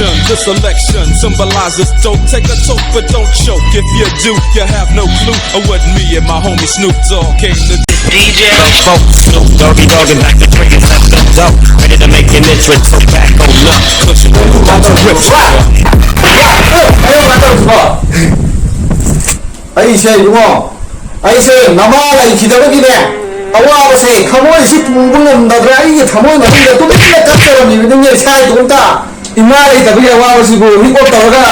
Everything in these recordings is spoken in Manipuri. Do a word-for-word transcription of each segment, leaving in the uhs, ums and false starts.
The selection symbolizes dope. Take a toke, but don't choke. If you do, you have no clue of what me and my homie Snoop Dogg came to do. D J Smoke, Snoop Doggy Dogg, and Doctor Dre is at the door. Ready to make an entrance, so back on up. Cushion, about to rip. ꯑꯩꯁꯦ ꯏꯕꯨꯡꯉꯣ, ꯑꯩꯁꯦ ꯅꯃꯥ ꯂꯩꯈꯤꯗꯕꯒꯤꯅꯦ, ꯑꯋꯥꯕꯁꯦ, ꯊꯃꯣꯏꯁꯤ ꯄꯨꯕ ꯉꯝꯗꯗ꯭ꯔꯦ꯫ ꯑꯩꯒꯤ ꯊꯃꯣꯏ ꯃꯅꯨꯡꯗ ꯇꯨꯃꯤꯟꯅ ꯀꯞꯆꯔꯝꯃꯤꯕꯅꯤꯅꯦ ꯏꯁꯥ ꯏꯇꯣꯝꯇ꯫ ꯏꯃꯥ ꯂꯩꯇꯕꯒꯤ ꯑꯋꯥꯕꯁꯤꯕꯨ ꯍꯤꯞ ꯍꯣꯞ ꯇꯧꯔꯒ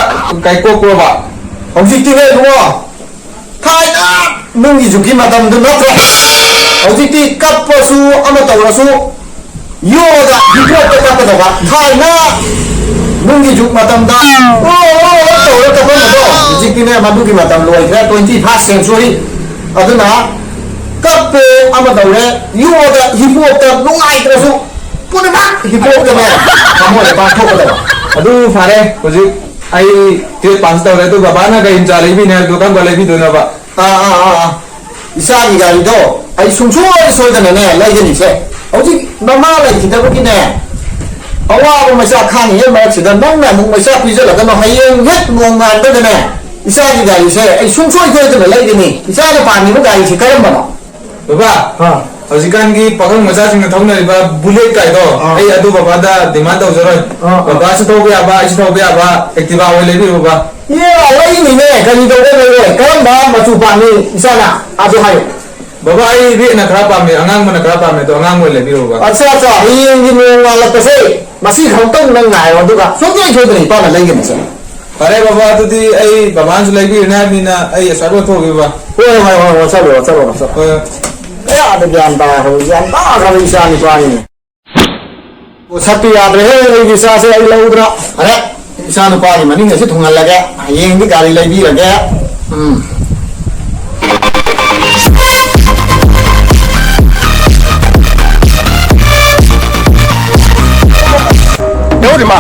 ꯀꯥꯏꯀꯣꯛꯄ꯭ꯔꯣꯕ? ꯍꯧꯖꯤꯛꯇꯤꯅꯦ ꯏꯕꯨꯡꯉꯣ, ꯊꯥꯏꯅ ꯅꯨꯡꯒꯤ ꯖꯨꯛꯀꯤ ꯃꯇꯝꯗꯨ ꯅꯠꯇ꯭ꯔꯦ꯫ ꯍꯧꯖꯤꯛꯇꯤ ꯀꯞꯄꯁꯨ, ꯑꯃ ꯇꯧꯔꯁꯨ, ꯌꯣꯗ ꯍꯤꯞ ꯍꯣꯞꯇ ꯀꯞꯀꯗꯕ꯫ ꯊꯥꯏꯅ ꯅꯨꯡꯒꯤ ꯖꯨꯛ ꯃꯇꯝꯗ ꯑꯣ, ꯑꯣ, ꯑꯣ ꯇꯧꯔ ꯀꯞꯄꯝꯕꯗꯣ, ꯍꯧꯖꯤꯛꯇꯤꯅꯦ ꯃꯗꯨꯒꯤ ꯃꯇꯝ ꯂꯣꯏꯈ꯭ꯔꯦ꯫ Twenty first century꯫ ꯑꯗꯨꯅ ꯀꯞꯄꯦ, ꯑꯃ ꯇꯧꯔꯦ, ꯌꯣꯗ ꯍꯤꯞ ꯍꯣꯞꯇ ꯅꯨꯡꯉꯥꯏꯇ꯭ꯔꯁꯨ ꯄꯨꯝꯅꯃꯛ ꯍꯤꯞ ꯍꯣꯞꯇꯅꯦ ꯊꯃꯣꯏꯗ ꯄꯥꯡꯊꯣꯛꯀꯗꯕ꯫ ꯑꯗꯨ ꯐꯔꯦ, ꯍꯧꯖꯤꯛ ꯑꯩ ꯇꯨꯌꯦꯜꯞ ꯄꯥꯁ ꯇꯧꯔꯦ, ꯑꯗꯨ ꯕꯕꯥꯅ ꯀꯔꯤ ꯃꯆꯥ ꯂꯩꯕꯤꯅꯤ ꯍꯥꯏꯕꯗꯨ ꯀꯔꯝꯕ ꯂꯩꯕꯤꯗꯣꯏꯅꯣꯕ? ꯑꯥ, ꯑꯥ, ꯑꯥ, ꯑꯥ꯫ ꯏꯆꯥꯒꯤ ꯒꯥꯔꯤꯗꯣ ꯑꯩ ꯁꯨꯡꯁꯣꯏ ꯁꯣꯏꯗꯅꯅꯦ ꯂꯩꯒꯅꯤꯁꯦ꯫ ꯍꯧꯖꯤꯛ ꯃꯃꯥ ꯂꯩꯈꯤꯗꯕꯒꯤꯅꯦ, ꯑꯋꯥꯕ ꯃꯩꯁꯥ ꯈꯥꯡꯉꯤꯉꯩ ꯃꯔꯛꯁꯤꯗ ꯅꯪꯅ ꯑꯃꯨꯛ ꯃꯩꯁꯥ ꯄꯤꯖꯜꯂꯒꯅ ꯍꯌꯦꯡ ꯍꯦꯛ ꯅꯣꯡꯉꯥꯟꯕꯗꯅꯦ ꯏꯆꯥꯒꯤ ꯒꯥꯔꯤꯁꯦ ꯑꯩ ꯁꯨꯡꯁꯣꯏ ꯁꯣꯏꯗꯅ ꯂꯩꯒꯅꯤ꯫ ꯏꯆꯥꯅ ꯄꯥꯝꯃꯤꯕ ꯒꯥꯔꯤꯁꯦ ꯀꯔꯝꯕꯅꯣ? ꯕꯕꯥ, ꯑꯥ꯫ ꯍꯧꯖꯤꯛꯀꯥꯟꯒꯤ ꯄꯥꯈꯪ ꯃꯆꯥꯁꯤꯡꯅ ꯊꯧꯅꯔꯤꯕ ꯕꯨꯂꯦꯠ ꯀꯥꯏꯗꯣ, ꯑꯥ꯫ ꯑꯩ ꯑꯗꯨ ꯕꯕꯥꯗ ꯗꯤꯃꯥꯟ ꯇꯧꯖꯔꯣꯏ꯫ ꯑꯥ, ꯑꯥ꯫ ꯕꯕꯥꯁꯨ ꯊꯧꯕ ꯌꯥꯕ, ꯑꯩꯁꯨ ꯊꯧꯕ ꯌꯥꯕ ꯑꯦꯛꯇꯤꯚꯥ ꯑꯣꯏ ꯂꯩꯕꯤꯌꯨ, ꯕꯕꯥ꯫ ꯏꯌꯥ, ꯂꯩꯅꯤꯅꯦ, ꯀꯔꯤ ꯇꯧꯕ ꯂꯩꯔꯣꯏ? ꯀꯔꯝꯕ ꯃꯆꯨ ꯄꯥꯝꯃꯤ ꯏꯆꯥꯅ? ꯑꯗꯨ ꯍꯥꯏꯌꯨ꯫ ꯕꯕꯥ, ꯑꯩ ꯔꯦꯗꯅ ꯈꯔ ꯄꯥꯝꯃꯦ, ꯑꯉꯥꯡꯕꯅ ꯈꯔ ꯄꯥꯝꯃꯦ, ꯑꯗꯣ ꯑꯉꯥꯡꯕ ꯑꯣꯏꯅ ꯂꯩꯕꯤꯔꯣ, ꯕꯕꯥ꯫ ꯑꯠꯆꯥ, ꯑꯠꯆꯥ, ꯍꯌꯦꯡꯒꯤ ꯅꯣꯡꯉꯥꯜꯂꯛꯄꯁꯦ ꯃꯁꯤ ꯈꯛꯇꯪ ꯅꯪ ꯉꯥꯏꯔꯣ, ꯑꯗꯨꯒ ꯁꯨꯡꯁꯣꯏ ꯁꯣꯏꯗꯅ ꯏꯄꯥꯅ ꯂꯩꯒꯅꯤꯁꯦ꯫ ꯐꯔꯦ ꯕꯕꯥ, ꯑꯗꯨꯗꯤ ꯑꯩ ꯕꯕꯥꯅꯁꯨ ꯂꯩꯕꯤꯔꯅꯤ ꯍꯥꯏꯕꯅꯤꯅ ꯑꯩ ꯑꯁ꯭ꯋꯥꯏꯐꯥꯎ ꯊꯣꯛꯑꯒꯦ, ꯕꯕꯥ꯫ ꯍꯣꯏ, ꯍꯣꯏ, ꯍꯣꯏ, ꯍꯣꯏ, ꯆꯠꯂꯨꯔꯣ, ꯆꯠꯂꯨꯔꯣ, ꯆꯠꯂꯨꯔꯣ꯫ ꯍꯣꯏ, ꯍꯣꯏ꯫ ꯀꯌꯥꯗ ꯒ꯭ꯌꯥꯟ ꯇꯥꯈ꯭ꯔꯕ, ꯒ꯭ꯌꯥꯟ ꯇꯥꯈ꯭ꯔꯕ ꯏꯆꯥ ꯅꯨꯄꯥꯅꯤꯅꯦ꯫ ꯑꯣ, ꯁꯛꯇꯤ ꯌꯥꯗ꯭ꯔꯦꯍꯦ, ꯑꯩꯒꯤ ꯏꯆꯥꯁꯦ ꯑꯩ ꯂꯧꯗ꯭ꯔꯥ꯫ ꯐꯔꯦ, ꯏꯆꯥ ꯅꯨꯄꯥꯒꯤ ꯃꯅꯤꯡ ꯑꯁꯤ ꯊꯨꯡꯍꯜꯂꯒꯦ, ꯍꯌꯦꯡꯗꯤ ꯒꯥꯔꯤ ꯂꯩꯕꯤꯔꯒꯦ꯫ ꯎꯝ꯫ ꯌꯧꯔꯤꯃ꯫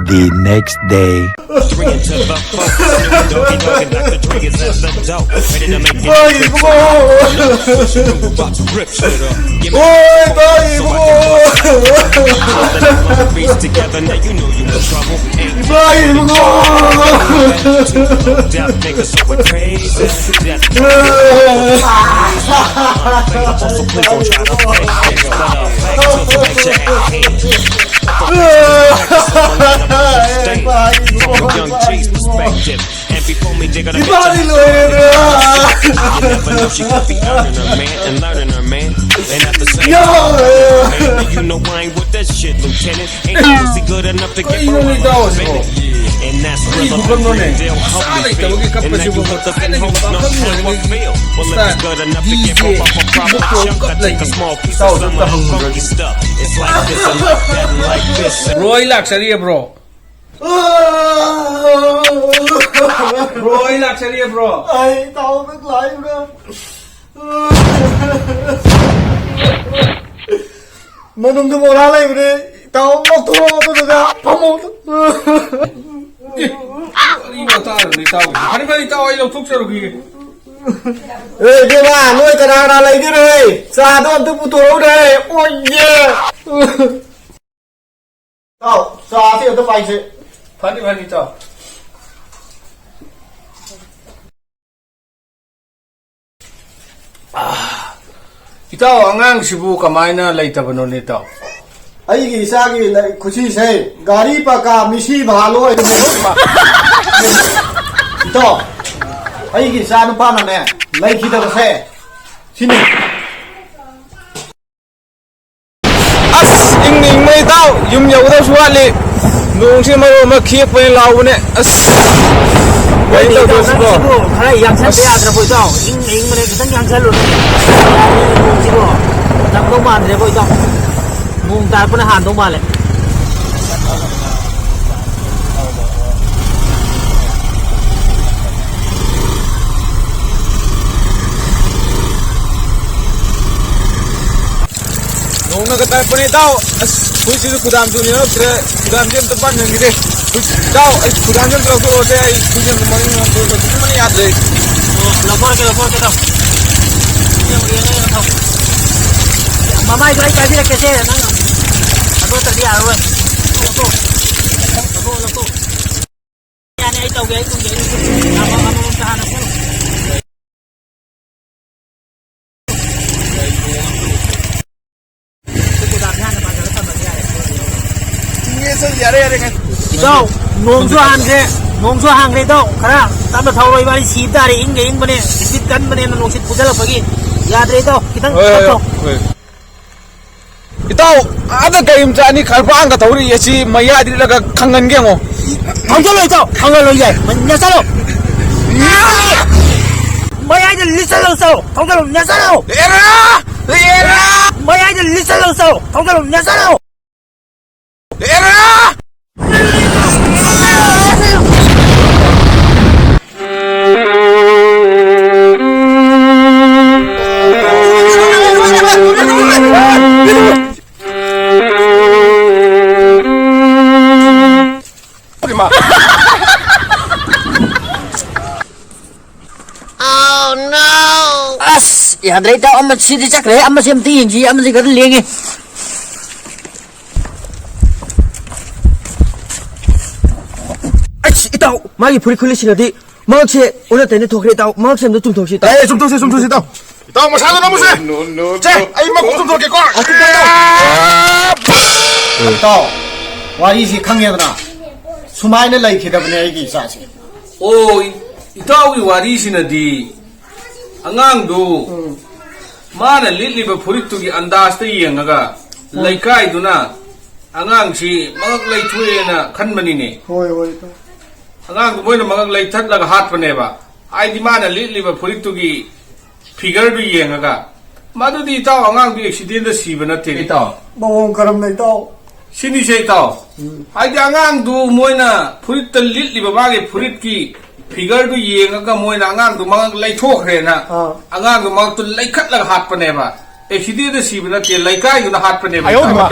The next day. Three into the four. Snoop Doggy Dogg and Doctor Dre is at the door. Ready to make it. Snoop about to rip shit up. Give me the phone, so I can walk. Beats together, now you know you in trouble. Ain't ꯏꯃꯥ ꯏꯕꯨꯡꯉꯣ! Deaf niggas so we're crazy. Deaf also please don't try to play. But uh, facts will make your ass hate. From young G's perspective. And before me, they gonna ꯏꯃꯥꯗꯤ ꯂꯣꯏꯔꯦꯗ! You never know she could be earning her man and learning her man. And at the same ꯌꯥ! time, man, you know I ain't with that shit, Lieutenant. Ain't no pussy good enough to get ꯀꯩꯅꯣꯅꯦ around ꯏꯇꯥꯎꯁꯤꯕꯣ? Bennett. And that's real ꯀꯔꯤꯕꯨ up ꯈꯪꯕ꯭ꯔꯣꯅꯦ? in Dale ꯏꯁꯥ Holyfield. ꯂꯩꯇꯕꯒꯤ And now ꯀꯞꯄꯁꯤꯕꯨ you look up and ꯀꯞꯊꯠꯅꯤꯡꯉꯤꯕ hope no ꯄꯥꯈꯪ how I ꯑꯣꯏꯕꯒꯤ feel. Well, if it's style good enough to get D J rolled off a problem, ꯃꯨꯛꯇꯣ chunk, I take a ꯀꯞꯂꯩꯅꯤ꯫ small piece ꯏꯇꯥꯎ of ꯑꯗꯨꯝ some of ꯇꯧꯍꯟꯕ꯭ꯔꯣ? funky stuff. It's like this and like that and like this. Bro ꯑꯩ ꯂꯥꯛꯆꯔꯤꯌꯦ ꯕ꯭ꯔꯣ꯫ ꯕ꯭ꯔꯣ ꯑꯩ ꯂꯥꯛꯆꯔꯤꯌꯦ ꯕ꯭ꯔꯣ꯫ ꯑꯩ ꯏꯇꯥꯎ ꯅꯪ ꯂꯥꯛꯏꯕ꯭ꯔꯥ? ꯃꯅꯨꯡꯗ ꯕꯣꯔꯥ ꯂꯩꯕꯅꯦ꯫ ꯏꯇꯥꯎ ꯂꯧꯊꯣꯔꯛꯑꯣ ꯑꯗꯨꯗꯨꯒ ꯐꯃꯨꯡꯗ꯫ ꯀꯔꯤ ꯋꯥꯇꯥꯅꯣꯅꯦ ꯏꯇꯥꯎꯒꯤꯁꯦ? ꯐꯔꯦ ꯐꯔꯦ ꯏꯇꯥꯎ ꯑꯩ ꯂꯧꯊꯣꯛꯆꯔꯨꯈꯤꯒꯦ꯫ ꯑꯦ ꯏꯕꯦꯝꯃ ꯅꯣꯏ ꯀꯅꯥ ꯀꯅꯥ ꯂꯩꯒꯦꯅꯦ? ꯆꯥꯗꯣ ꯑꯝꯇ ꯄꯨꯊꯣꯔꯛꯎꯅꯦ꯫ ꯑꯣꯏꯌꯦ꯫ ꯏꯇꯥꯎ ꯆꯥꯁꯤ ꯑꯝꯇ ꯄꯥꯏꯁꯦ꯫ ꯐꯅꯤ ꯐꯅꯤ ꯏꯇꯥꯎ꯫ ꯏꯇꯥꯎ ꯑꯉꯥꯡꯁꯤꯕꯨ ꯀꯃꯥꯏꯅ ꯂꯩꯇꯕꯅꯣꯅꯦ ꯏꯇꯥꯎ? ꯑꯩꯒꯤ ꯏꯆꯥꯒꯤ ꯂꯥꯏꯔꯤꯛ ꯈꯨꯠꯁꯤꯁꯦ ꯒꯥꯔꯤ ꯄꯀꯥ ꯃꯤꯁꯤ ꯚꯥꯂꯣ ꯑꯣꯏꯔꯝꯃꯦ꯫ ꯏꯇꯥꯎ ꯑꯩꯒꯤ ꯏꯆꯥ ꯅꯨꯄꯥꯅꯅꯦ ꯂꯩꯈꯤꯗꯕꯁꯦ ꯁꯤꯅꯤ꯫ ꯑꯁ ꯏꯪꯅ ꯏꯪꯕ ꯏꯇꯥꯎ ꯌꯨꯝ ꯌꯧꯒꯗꯕꯁꯨ ꯋꯥꯠꯂꯤ꯫ ꯅꯣꯡꯁꯤꯅ ꯃꯔꯣꯟ ꯑꯃ ꯈꯤꯛꯄꯅꯦ ꯂꯥꯎꯕꯅꯦ꯫ ꯑꯁ ꯀꯩꯅꯣ ꯇꯧꯗꯣꯏꯁꯤꯕꯣ? ꯅꯪꯁꯤꯕꯨ ꯈꯔ ꯌꯥꯡꯁꯟꯕ ꯌꯥꯗ꯭ꯔꯕꯣ ꯏꯇꯥꯎ? ꯏꯪꯅ ꯏꯪꯕꯅꯦ ꯈꯤꯇꯪ ꯌꯥꯡꯁꯜꯂꯨꯅꯦ꯫ ꯌꯥꯔꯦ, ꯅꯣꯡꯁꯤꯕꯨ ꯇꯝꯗꯧ ꯃꯥꯟꯗ꯭ꯔꯦꯕꯣ ꯏꯇꯥꯎ꯫ ꯅꯣꯡ ꯇꯥꯔꯛꯄꯅ ꯍꯥꯟꯗꯧ ꯃꯥꯜꯂꯦ꯫ ꯅꯣꯡꯅꯒ ꯇꯥꯔꯛꯄꯅꯦ ꯏꯇꯥꯎ꯫ ꯑꯁ ꯐꯨꯔꯤꯠꯁꯤꯁꯨ ꯈꯨꯗꯥꯝꯁꯨ ꯌꯥꯎꯔꯛꯇ꯭ꯔꯦ꯫ ꯈꯨꯗꯥꯝꯁꯦ ꯑꯝꯇ ꯄꯥꯟꯍꯟꯈꯤꯗꯦ꯫ ꯐꯨꯔꯤꯠ ꯏꯇꯥꯎ ꯑꯩ ꯈꯨꯗꯥꯝꯁꯦ ꯑꯝꯇ ꯂꯧꯊꯣꯛꯑꯁꯦ꯫ ꯑꯩ ꯐꯨꯔꯤꯠꯁꯦ ꯑꯝꯇ ꯃꯅꯤꯡ ꯂꯧꯊꯣꯛꯑꯁꯦ ꯃꯅꯤꯡ ꯌꯥꯗ꯭ꯔꯦ꯫ ꯂꯧꯊꯣꯔꯛꯀꯦ ꯂꯧꯊꯣꯔꯛꯀꯦ ꯏꯇꯥꯎ꯫ ꯃꯃꯥꯏꯗꯣ ꯑꯩ ꯄꯥꯏꯕꯤꯔꯛꯀꯦꯁꯦ ꯅꯪ꯫ ꯏꯇꯥꯎ, ꯅꯣꯡꯁꯨ ꯍꯥꯡꯈ꯭ꯔꯦ, ꯅꯣꯡꯁꯨ ꯍꯥꯡꯈ꯭ꯔꯦ ꯏꯇꯥꯎ꯫ ꯈꯔ ꯇꯞꯅ ꯊꯧꯔꯣ, ꯏꯕꯥꯅꯤ ꯁꯤꯕ ꯇꯥꯔꯦ꯫ ꯏꯪꯒ ꯏꯪꯕꯅꯦ, ꯅꯨꯡꯁꯤꯠ ꯀꯟꯕꯅꯦꯅ ꯅꯨꯡꯁꯤꯠ ꯐꯨꯖꯜꯂꯛꯄꯒꯤ ꯌꯥꯗ꯭ꯔꯦ ꯏꯇꯥꯎ, ꯈꯤꯇꯪ ꯍꯣꯏ, ꯇꯞꯊꯧ꯫ ꯍꯣꯏ꯫ ꯏꯇꯥꯎ, ꯑꯥꯗ ꯀꯔꯤ ꯃꯆꯥ ꯑꯅꯤ ꯈꯔ ꯄꯥꯡꯒ ꯊꯧꯔꯛꯏ ꯑꯁꯤ ꯃꯌꯥꯏꯗ ꯏꯠꯂꯒ ꯈꯪꯍꯟꯒꯦ ꯌꯦꯡꯉꯣ꯫ ꯊꯧꯖꯜꯂꯣ ꯏꯇꯥꯎ, ꯈꯪꯍꯜꯂꯣ ꯌꯥꯏ꯫ ꯅꯦꯠꯁꯜꯂꯣ꯫ ꯃꯌꯥꯏꯗ ꯂꯤꯠꯁꯜꯂꯣ ꯏꯇꯥꯎ, ꯊꯧꯖꯜꯂꯣ, ꯅꯦꯠꯁꯜꯂꯣ꯫ ꯂꯦꯔꯥ! ꯂꯦꯔꯥ! ꯃꯌꯥꯏꯗ ꯂꯤꯠꯁꯜꯂꯣ ꯏꯇꯥꯎ, ꯊꯧꯖꯜꯂꯣ, ꯅꯦꯠꯁꯜꯂꯣ꯫ ꯂꯦꯔꯥ! ꯑꯁ, ꯌꯥꯗ꯭ꯔꯦ ꯏꯇꯥꯎ, ꯑꯃ ꯁꯤꯗꯤ ꯆꯠꯈ꯭ꯔꯦ꯫ ꯑꯃꯁꯤ ꯑꯝꯇ ꯌꯦꯡꯁꯤ, ꯑꯃꯁꯤ ꯈꯔ ꯂꯦꯡꯉꯦ꯫ ꯑꯁ, ꯏꯇꯥꯎ, ꯃꯥꯒꯤ ꯐꯨꯔꯤꯠ ꯈꯨꯂꯤꯠꯁꯤꯅꯗꯤ ꯃꯉꯛꯁꯦ ꯑꯣꯟꯅ ꯇꯩꯅ ꯊꯣꯛꯈ꯭ꯔꯦ ꯏꯇꯥꯎ꯫ ꯃꯉꯛꯁꯦ ꯑꯝꯇ ꯆꯨꯝꯊꯣꯛꯁꯤ ꯏꯇꯥꯎ꯫ ꯑꯦ, ꯆꯨꯝꯊꯣꯛꯁꯤ, ꯆꯨꯝꯊꯣꯛꯁꯤ ꯏꯇꯥꯎ꯫ ꯏꯇꯥꯎ, ꯃꯁꯥꯗ ꯅꯝꯃꯨꯁꯦ꯫ ꯁꯦ, ꯑꯩ ꯃꯀꯣꯛ ꯆꯨꯝꯊꯣꯛꯀꯦꯀꯣ꯫ ꯏꯇꯥꯎ, ꯋꯥꯔꯤꯁꯤ ꯈꯪꯉꯦꯗꯅ, ꯁꯨꯃꯥꯏꯅ ꯂꯩꯈꯤꯗꯕꯅꯦ ꯑꯩꯒꯤ ꯏꯆꯥꯁꯦ꯫ ꯑꯣ, ꯏꯇꯥꯎꯒꯤ ꯋꯥꯔꯤꯁꯤꯅꯗꯤ ꯑꯉꯥꯡꯗꯨ ꯃꯥꯅ ꯂꯤꯠꯂꯤꯕ ꯐꯨꯔꯤꯠꯇꯨꯒꯤ ꯑꯟꯗꯥꯖꯇ ꯌꯦꯡꯉꯒ ꯂꯩꯀꯥꯏꯗꯨꯅ ꯑꯉꯥꯡꯁꯤ ꯃꯉꯛ ꯂꯩꯊꯣꯛꯑꯦꯅ ꯈꯟꯕꯅꯤꯅꯦ꯫ ꯍꯣꯏ, ꯍꯣꯏ, ꯏꯇꯥꯎ꯫ ꯑꯉꯥꯡꯗꯨ ꯃꯣꯏꯅ ꯃꯉꯛ ꯂꯩꯊꯠꯂꯒ ꯍꯥꯠꯄꯅꯦꯕ꯫ ꯍꯥꯏꯗꯤ ꯃꯥꯅ ꯂꯤꯠꯂꯤꯕ ꯐꯨꯔꯤꯠꯇꯨꯒꯤ ꯐꯤꯒꯔꯗꯨ ꯌꯦꯡꯉꯒ꯫ ꯃꯗꯨꯗꯤ ꯏꯇꯥꯎ, ꯑꯉꯥꯡꯗꯨ ꯑꯦꯛꯁꯤꯗꯦꯟꯗ ꯁꯤꯕ ꯅꯠꯇꯦ꯫ ꯏꯇꯥꯎ꯫ ꯃꯑꯣꯡ ꯀꯔꯝꯅ ꯏꯇꯥꯎ? ꯁꯤꯅꯤꯁꯦ ꯏꯇꯥꯎ꯫ ꯎꯝ꯫ ꯍꯥꯏꯗꯤ ꯑꯉꯥꯡꯗꯨ ꯃꯣꯏꯅ ꯐꯨꯔꯤꯠꯇ ꯂꯤꯠꯂꯤꯕ ꯃꯥꯒꯤ ꯐꯨꯔꯤꯠꯀꯤ ꯐꯤꯒꯔꯗꯨ ꯌꯦꯡꯉꯒ ꯃꯣꯏꯅ ꯑꯉꯥꯡꯗꯨ ꯃꯉꯛ ꯂꯩꯊꯣꯛꯈ꯭ꯔꯦꯅ ꯑꯥ꯫ ꯑꯉꯥꯡꯗꯨ ꯃꯉꯛꯇꯨ ꯂꯩꯈꯠꯂꯒ ꯍꯥꯠꯄꯅꯦꯕ꯫ ꯑꯦꯛꯁꯤꯗꯦꯟꯗ ꯁꯤꯕ ꯅꯠꯇꯦ, ꯂꯩꯀꯥꯏꯗꯨꯅ ꯍꯥꯠꯄꯅꯦꯕ ꯑꯌꯣ ꯏꯇꯥꯎ꯫ ꯃꯥ꯫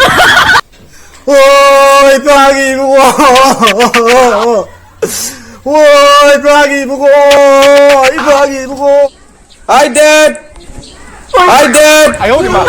ꯑꯣ, ꯏꯄꯥꯒꯤ ꯏꯕꯨꯡꯉꯣ꯫ ꯑꯣ, ꯏꯄꯥꯒꯤ ꯏꯕꯨꯡꯉꯣ꯫ ꯏꯄꯥꯒꯤ ꯏꯕꯨꯡꯉꯣ꯫ Hi, Dad. Hi, Dad. ꯑꯌꯣ ꯃꯥ꯫